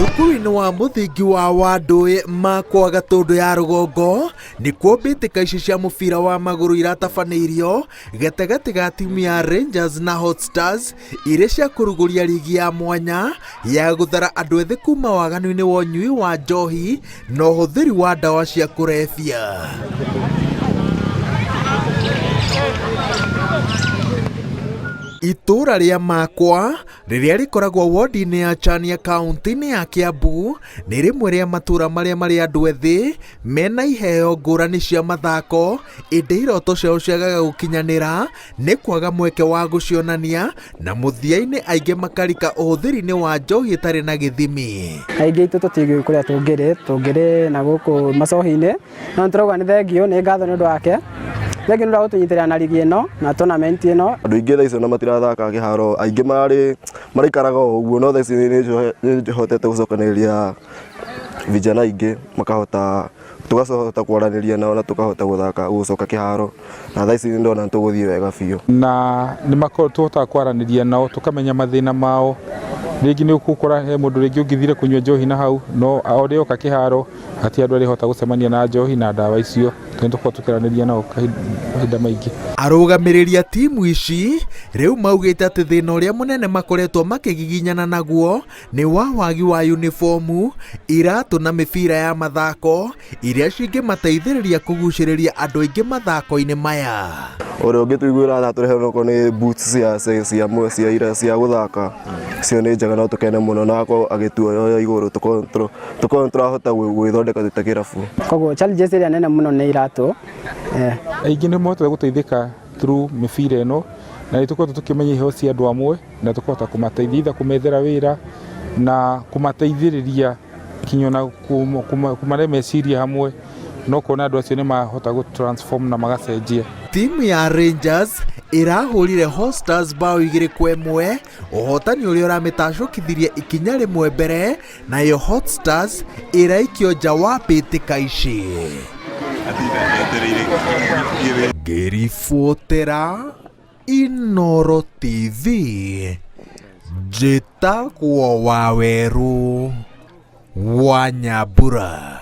Thukuru-inĩ wa mũthingi wa Wandũĩ Makwa Gatũndũ ya rũgongo nĩkuo mbĩtĩka ici cia mũbira wa magũrũ iratabanĩirio gatagatĩ ga timu ya Rangers na Hot Stars irĩ cia kũrugũria rigi ya mwanya ya gũthara andũ ethĩ kuma waganu-inĩ wa ũnyui wa njohi na ũhũthĩri wa ndawa cia kũrebia. Itũũra rĩa Makwa rĩrĩa rĩkoragwo wodi-inĩ ya Chania kaunti-inĩ ya Kiambu nĩ rĩmwe rĩa matũũra marĩa marĩ andũ ethĩ mena iheo ngũrani cia mathako ĩndĩ iroto ciao ciagaga gũkinyanĩra nĩ kwaga mweke wa gũcionania na mũthia-inĩ aingĩ makarika ũhũthĩri-inĩ wa njohi ĩtarĩ na gĩthimi. Aingĩ aitũ tũtingĩũĩ kũrĩa tũngĩrĩ, tũngĩrĩ na gũkũ macohi-inĩ, no nĩ tũrauga nĩ thengiũ, nĩ ngatho nĩ ũndũ wake, thengiũ nĩ ũndũ wa gũtũnyitĩrĩra na rigi ĩno na tournament ĩno. Andũ aingĩ thaa ici ona matirathaka kĩharo, aingĩ mararĩ maraikaraga o ũguo, no thaa ici nĩ hotete gũcokanĩrĩria vijana aingĩ makahota tũgahota kwaranĩria nao na tũkahota gũthaka gũcoka kĩharo na thaa ici nĩ ndona nĩ tũgũthiĩ wega biũ. Na nĩ tũhotaga kwaranĩria nao tũkamenya mathĩna mao, rĩngĩ nĩ ũgũkora he mũndũ rĩngĩ ũngĩthire kũnyua njohi na hau no ũrĩa oka kĩharo hatirĩ andũ arĩhota gũcemania na njohi na ndawa icio, nĩ tũkoragwo tũkĩaranĩria nao mahinda maingĩ. Arũgamĩrĩri a timu ici rĩu maugĩte atĩ thĩna ũrĩa mũnene makoretwo makĩgiginyana naguo nĩ wa wagi wa unibomu, iratũ na mĩbira ya mathako iria cingĩmateithĩrĩria kũgucĩrĩria andũ aingĩ mathako-inĩ maya. Ũrĩa ũngĩtũiguĩra tha atũrehere onokorwo nĩ boots cia cia cia cia ira cia gũthaka, icio nĩ njega no tũkene mũno na akorwo agĩtuoya igũrũ tũkorwo tũkorwo nĩ tũrahota gwĩthondeka twĩ ta kĩrabu. Koguo challenges ĩrĩa nene mũno nĩ iratũ. Aingĩ nĩ mahotete gũteithĩka through mĩbira ĩno na nĩ tũkoretwo tũkĩmenya iheo cia andũ amwe na tũkahota kũmateithia either kũmethera wĩra na kũmateithĩrĩria kinya ona kũmarehe meciria hamwe na ũkona andũ acio nĩ mahota gũ transform na magacenjia. Timu ya Rangers ĩrahũrire Hot-Stars bao 2-1, ũhotani ũrĩa ũramĩtacũkithirie ikinya rĩmwe mbere, nayo Hot Stars ĩraikio nja wa mbĩtĩka ici. Ngĩribotera Inooro TV, njĩtagwo Wawerũ wa Nyambura.